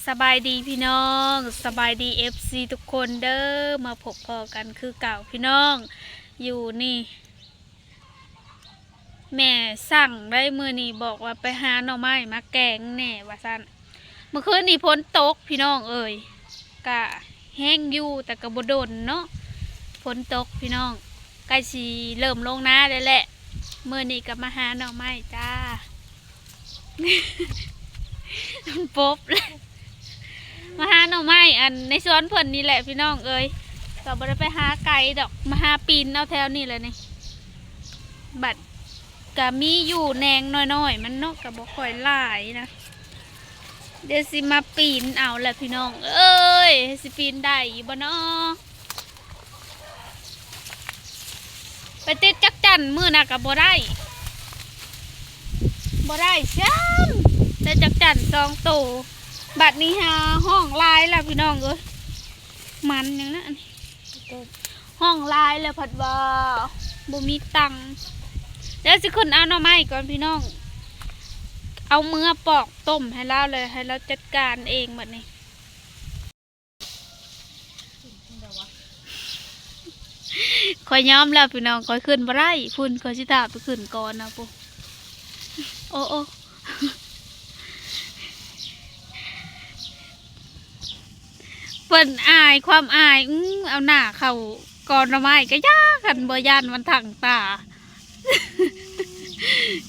ສະບາຍດີພີ່ນ້ອງ ສະບາຍດີເອັຟຊີທຸກຄົນເດີ້ ມາພົບພໍ້ກັນຄືເກົ່າພີ່ນ້ອງ. ຢູ່ນີ້ແມ່ສັ່ງໄດ້ ມື້ນີ້ບອກວ່າໄປຫາໜໍ່ໄມ້ມາແກງແດ່ວ່າຊັ້ນ. ເມື່ອຄືນນີ້ຝົນຕົກພີ່ນ້ອງເອີຍ ກະແຮງຢູ່ ແຕ່ກະບໍ່ດົນເນາະ ຝົນຕົກພີ່ນ້ອງ. ໃກ້ຊິເລີ່ມລົງນາແລ້ວແຫຼະ. ມື້ນີ້ກໍມາຫາໜໍ່ໄມ້ຈ້າ ປົບແຫຼະ ມາຫາໜໍ່ໄມ້ ອັນ ໃນສວນເພິ່ນນີ້ແຫຼະພີ່ນ້ອງເອີຍ. ກໍບໍ່ໄດ້ໄປຫາໄກດອກ ມາຫາປີນເອົາແຖວນີ້ແຫຼະນີ້. ບັດກໍມີຢູ່ແໜງນ້ອຍໆ ມັນເນາະ ກໍບໍ່ຄ່ອຍຫຼາຍນະ. ດຽວຊິມາປີນເອົາແຫຼະພີ່ນ້ອງເອີຍ ຊິປີນໄດ້ຢູ່ບໍ່ນໍ? ໄປຕິດຈັກຈັ່ນມື້ນະກໍບໍ່ໄດ້ ບໍ່ໄດ້ຊ້ຳ ໄດ້ຈັກຈັ່ນສອງໂຕ. ບັດນີ້ຫາຮ້ອງຫຼາຍແລ້ວພີ່ນ້ອງເອີຍ ມັນຫຍັງນະອັນນີ້ ຮ້ອງຫຼາຍແລ້ວພັດວ່າບໍ່ມີຕັງ. ດຽວຊິຂຶ້ນເອົາໜໍ່ໄມ້ກ່ອນພີ່ນ້ອງ ເອົາເມືອປອກຕົ້ມໃຫ້ລາວ ແລ້ວໃຫ້ລາວຈັດການເອງບັດນີ້. ຂ້ອຍຍອມແລ້ວພີ່ນ້ອງ ຂ້ອຍຂຶ້ນບໍ່ໄດ້ພຸ້ນ ຂ້ອຍຊິຖ້າໄປຂຶ້ນກ່ອນນະພຸ້ນ. ໂອ້ ໂອ້ ເພິ່ນອາຍ ຄວາມອາຍ ອື ເອົາໜ້າເຂົ້າ ກອໜໍ່ໄມ້ກະຢ່າ ຄັນບໍ່ຢ້ານມັນທັງຕາ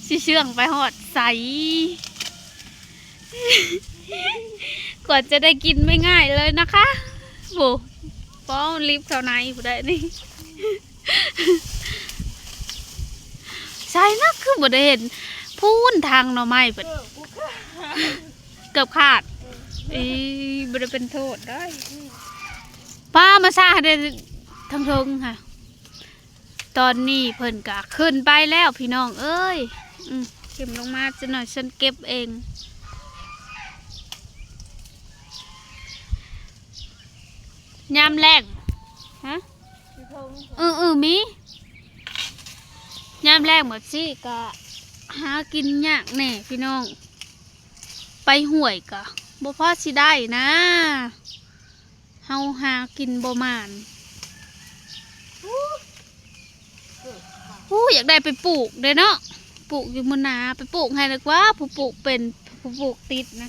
ຊິເຊື່ອງໄປຮອດໃສ. ກວ່າຈະໄດ້ກິນໄມ່ງ່າຍເລີຍນະຄະ ໂອ້ ປ້ອງລິບເຂົ້າໃນຜູ້ໃດນີ້ ໃສນະ ຄືບໍ່ໄດ້ເຫັນ ພຸ້ນທາງໜໍ່ໄມ້ເພິ່ນ ເກືອບຂາດ ອີ ບໍ່ໄດ້ເປັນໂທດໄດ໋ ປ້າມາຊາເດ້ ທາງເທິງຫະ. ຕອນນີ້ເພິ່ນກະຂຶ້ນໄປແລ້ວພີ່ນ້ອງເອີຍ ອື ເກັບລົງມາຈັກໜ້ອຍ ຊັ້ນເກັບເອງ. ຍາມແລ້ງ ຮະ ເອີໆ ມີ ຍາມແລ້ງແບບຊີ້ກະຫາກິນຍາກແດ່ພີ່ນ້ອງ ໄປຫ້ວຍກະບໍ່ພໍຊິໄດ້ນະ. ເຮົາຫາກິນບໍ່ໝານ. ໂອ້ ຢາກໄດ້ໄປປູກເດ້ເນາະ ປູກຢູ່ມື້ໜ້າ ໄປປູກໃຫ້ດີກວ່າ ຜູ້ປູກເປັນ ຜູ້ປູກຕິດນະ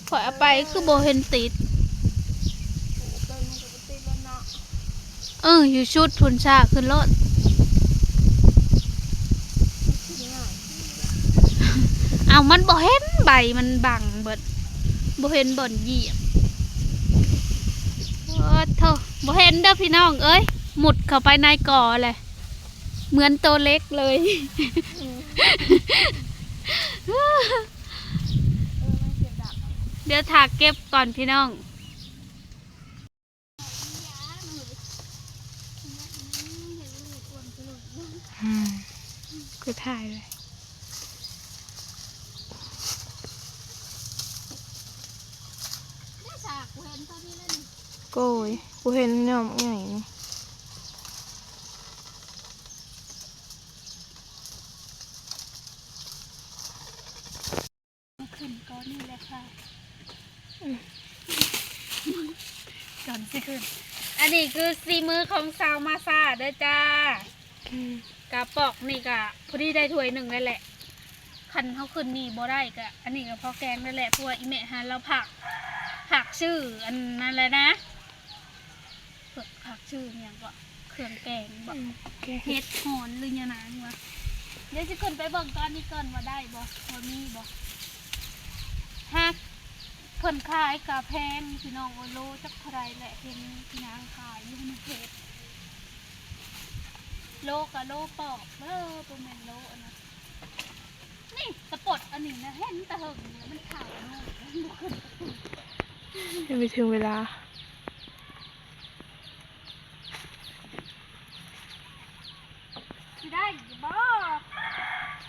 ຂ້ອຍເອົາໄປຄືບໍ່ເຫັນຕິດ. ເອີ ຢູ່ຊຸດພຸ້ນ ຊ້າຂຶ້ນໂລດ. ເອົາ ມັນບໍ່ເຫັນ ໃບມັນບັງເບິດ ບໍ່ເຫັນບ່ອນຢຽບ. ໂອ້ໂທ້ ບໍ່ເຫັນເດີ້ພີ່ນ້ອງເອີຍ ມຸດເຂົ້າໄປໃນກໍແຫຼະ ເໝືອນໂຕເລັກເລີຍ. ດຽວຖ້າເກັບກ່ອນພີ່ນ້ອງ. ອືມ ກູຖ່າຍເລີຍ ໂກຍ ກູເຫັນຍອດໃຫຍ່ນີ້. ຂຶ້ນກ່ອນນີ້ແຫຼະຄ່ະ ອືມ ກ່ອນຊິຂຶ້ນ. ອັນນີ້ຄືສີມືຂອງສາວມາຊາເດີ້ຈ້າ. ອືມ ກະປອກນີ້ກະພໍດີໄດ້ຖ້ວຍໜຶ່ງແລ້ວແຫຼະ. ຄັນເຮົາຂຶ້ນນີ້ບໍ່ໄດ້ກະ ອັນນີ້ກະພໍແກງແລ້ວແຫຼະ ເພາະວ່າອີ່ແມ່ຫັ້ນລາວຝາກ ຝາກຊື້ອັນນັ້ນແຫຼະນະ. ເພິ່ນຝາກຊື້ຫຍັງເກາະ ເຄື່ອງແກງເບາະ ອືມ ແກງເຫັດ ເຫັດຫອນຫຼືຫຍັງນະ ວ່າ ດຽວຊິຂຶ້ນໄປເບິ່ງຕອນນີ້ກ່ອນວ່າໄດ້ບໍ່ ວ່າມີບໍ່. ຫາກເພິ່ນຂາຍກະແພງພີ່ນ້ອງເອີຍ ໂລຈັກເທົ່າໃດແຫຼະ ເຫັນນາງຂາຍຢູ່ໃນເພຈ ໂລກະໂລປອກເດີ້ ບໍ່ແມ່ນໂລອັນນັ້ນ. ນີ້ຕະປົດອັນນີ້ນະ ເຫັນແຕ່ເຫິງແລ້ວ ມັນຂາວເນາະ ມັນບໍ່ຂຶ້ນ ຍັງບໍ່ເຖິງເວລາ. ຊິໄດ້ຢູ່ບໍ່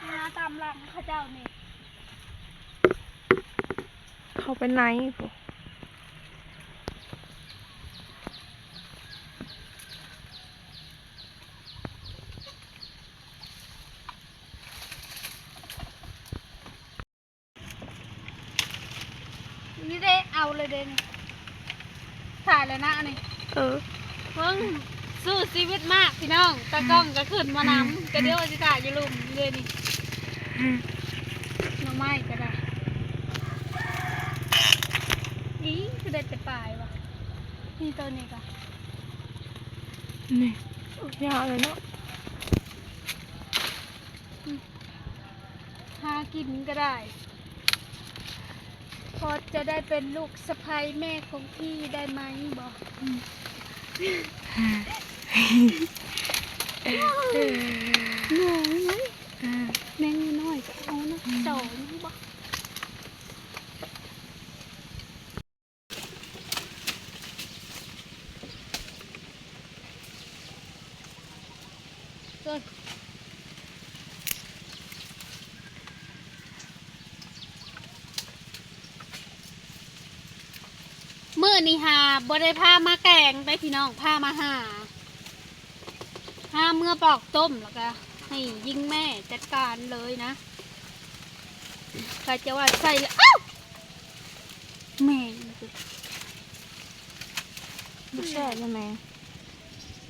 ມາຕາມຫຼັງເຂົາເຈົ້ານີ້ ເຂົ້າໄປໃນພຸ້ນ. ເ ນີ້ເດ້ ເອົາເລີຍເດ້ນີ້ ຖ່າຍແລ້ວນະອັນນີ້. ເອີ ເບິ່ງ ສູ້ຊີວິດມາກພີ່ນ້ອງ ຕາກ້ອງກໍຂຶ້ນມານຳ ອືມ ກໍດຽວຊິຖ່າຍຢູ່ລຸ່ມເດ້ນີ້. ອືມ ໜໍ່ໄມ້ກໍໄດ້ ອີ ຄືໄດ້ແຕ່ປາຍວ່າ ນີ້ໂຕນີ້ກໍ ນີ້ ໂອ້ຍ ຍາວເລີຍເນາະ. ຫາກິນກໍໄດ້ ພໍ ຈະໄດ້ເປັນລູກສະໃພ້ແມ່ຂອງພີ່ໄດ້ໄໝບໍ? ອືມ ນ້ອຍໄໝ? ເອີ ແມງນ້ອຍກໍເອົານະ ອືມ ສອງບໍ? ມື້ນີ້ຫາບໍ່ໄດ້ພາມາແກງໄດ໋ພີ່ນ້ອງ ພາມາຫາ ຫາເມືອປອກຕົ້ມ ແລ້ວກະໃຫ້ຍິງແມ່ຈັດການເລີຍນະ ກະຈະວ່າໃສ່ແລ້ວ ອ້າວ! ແມ່ງ ບໍ່ແຊບແລ້ວແມ່ງ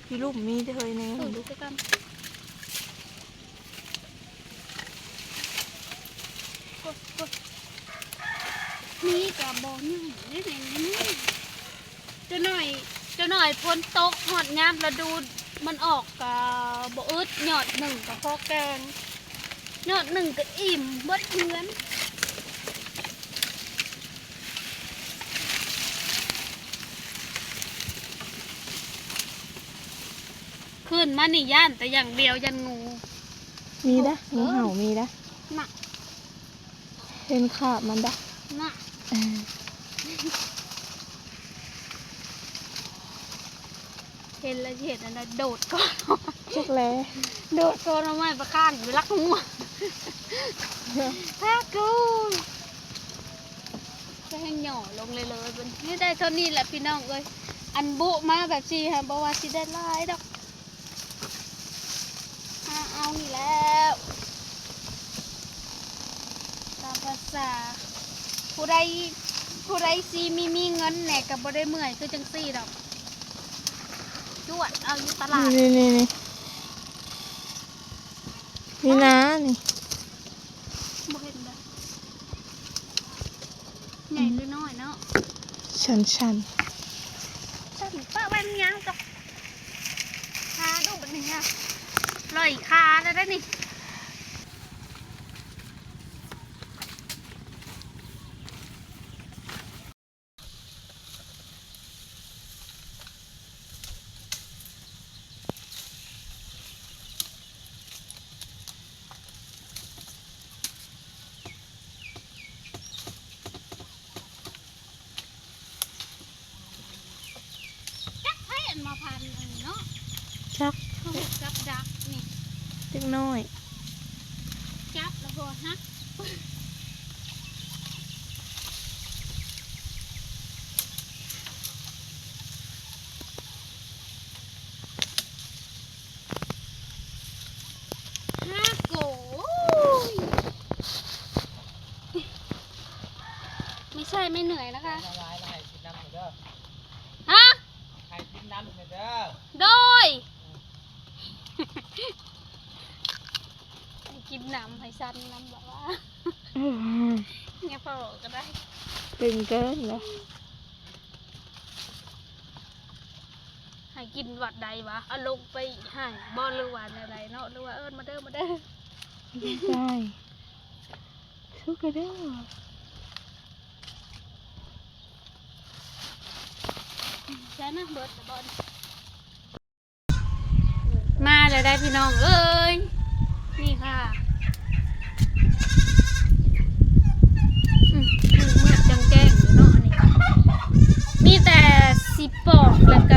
ຢູ່ລຸ່ມມີເດີເຮີຍ ແນ່ ເອີ ເບິ່ງດູ ນີ້ກະບໍ່ໃຫຍ່ເດ້ແມ່ງ ນີ້ ຈັກໜ້ອຍ ຈັກໜ້ອຍຝົນຕົກ ຮອດຍາມລະດູມັນອອກກະບໍ່ອຶດ ຍອດໜຶ່ງກະພໍແກງ ຍອດໜຶ່ງກະອີ່ມເບິດເຮືອນ. ຄືນມານີ້ຢ້ານແຕ່ຢ່າງດຽວ ຢ້ານງູ ມີເດ້ ງູເຫົ່າມີເດ້ ນະ ເຫັນຄາບມັນເດ້ ນະ ເອີ ເຫັນແລ້ວຊິເຮັດອັນໃດ ໂດດກ່ອນ ຈັກແລ ໂດດກ່ອນເອົາໄມ້ປະຄານໄປລັກງູ ພາກູ ຈະແຮ່ງຫຍໍ້ລົງເລີຍໆ ເບິ່ງ ນີ້ໄດ້ເທົ່ານີ້ແຫຼະພີ່ນ້ອງເອີຍ ອັນບຸມາແບບຊີ້ຫັ້ນ ບໍ່ວ່າຊິໄດ້ຫຼາຍດອກ ຫາເອົານີ້ແຫຼະ ຕາມພາສາ ຜູ້ໃດ ຜູ້ໃດຊິມີ ມີເງິນແດ່ ກໍບໍ່ໄດ້ເມື່ອຍຄືຈັ່ງຊີ້ດອກ ຈວດເອົາຢູ່ຕະຫຼາດ ນີ້ໆໆ ນີ້ນາ ນີ້ ບໍ່ເຫັນເດີ ໃຫຍ່ຫຼືນ້ອຍເນາະ ຊັນໆ ຊັ້ນປະແວ່ນຍາງກະ ຫາດູບັດນີ້ຫາ ລອຍຄາແລ້ວເດ້ນີ້. ຈັກໃຜອັນມາພັນອັນນີ້ເນາະ ຈັກ ເຂົາເຮັດກັບດັກນີ້ ເດັກນ້ອຍ ຈັບແລ້ວບໍ່ຫັກ. ຮາໂກ ไม่ใช่ ไม่เหนื่อยนะคะ ฮะ ให้กินน้ำหน่อยเด้อ โดย ให้กินน้ำ ให้สั่นน้ำ แบบว่า อืม เนี่ย พอก็ได้ ตึงเกินนะ ให้กินวัดใดวะ เอาลงไปให้บ่ หรือว่าแนวใดเนาะ หรือว่าเอิ้นมาเด้อ มาเด้อ ใช่ สุกเด้อ ใช่นะ เบิดบ่ มาแล้วได้พี่น้องเอ้ย นี่ค่ะ อืม มืดๆ แจ้งๆ อยู่เนาะ อันนี้ มีแต่สิปอกแล้วก